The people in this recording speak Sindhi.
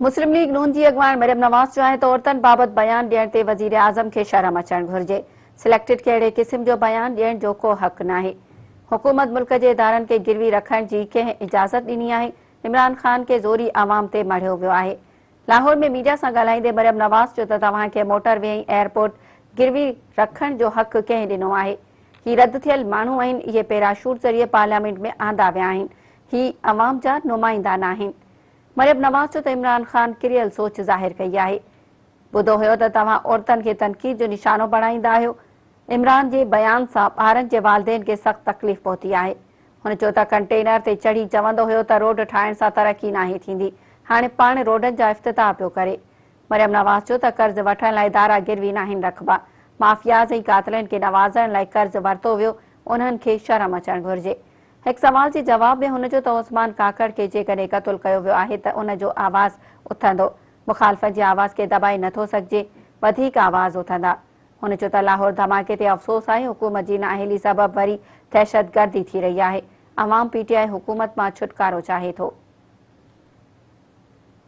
مسلم ليگ نون جي اڳواڻ مريم نواز چيو آهي ته عورتن بابت بيان ڏيڻ تي وزيراعظم کي شرم اچڻ گهرجي، سليڪٽڊ کي اهڙي قسم جو بيان ڏيڻ جو ڪو حق ناهي، حڪومت ملڪ جي ادارن کي گروي رکڻ جي ڪنهن اجازت ڏني آهي، عمران خان کي زوري عوام تي مڙهيو ويو آهي. لاهور ۾ ميڊيا سان ڳالهائيندي مريم نواز چيو ته توهان کي موٽر وي ۽ ايئرپورٽ گروي رکڻ جو حق ڪنهن ڏنو آهي، هي رد ٿيل ماڻهو آهن، اهي پيراشوٽ ذريعي پارليامينٽ ۾ آندا ويا آهن، هي عوام جا نمائندا ناهن. مريم نواز چيو ته عمران خان ڪريل سوچ ظاهر ڪئي آهي، ٻڌو هيو ته توهان عورتن کي تنقيد جو نشانو بڻائيندا آهيو، عمران جي بيان سان ٻارن جي والدين کي سخت تڪليف پهتي آهي. هن چيو ته ڪنٽينر تي چڙهي چوندو هيو ته روڊ ٺاهڻ سان ترقي ناهي ٿيندي، هاڻي پاڻ روڊن جا افتتاح پيو ڪري. مريم نواز چيو ته قرض وٺڻ لاء ادارا گروي ناهن رکبا، مافياز ۽ قاتلن کي نوازڻ لاء قرض ورتو ويو، انهن کي شرم اچڻ گهرجي. هڪ سوال جي جواب ۾ هن چيو ته عثمان ڪاڪڙ کي جيڪڏهن قتل ڪيو ويو آهي ته ان جو آواز اٿندو، مخالفن جي آواز کي دٻائي نه ٿو سگهجي، وڌيڪ آواز اٿندا. هن چيو ته لاهور ڌماڪي تي افسوس آهي، حڪومت جي نااهلي سبب وري دهشتگردي ٿي رهي آهي، عوام پي ٽي آء حڪومت مان ڇوٽڪارو چاهي ٿو.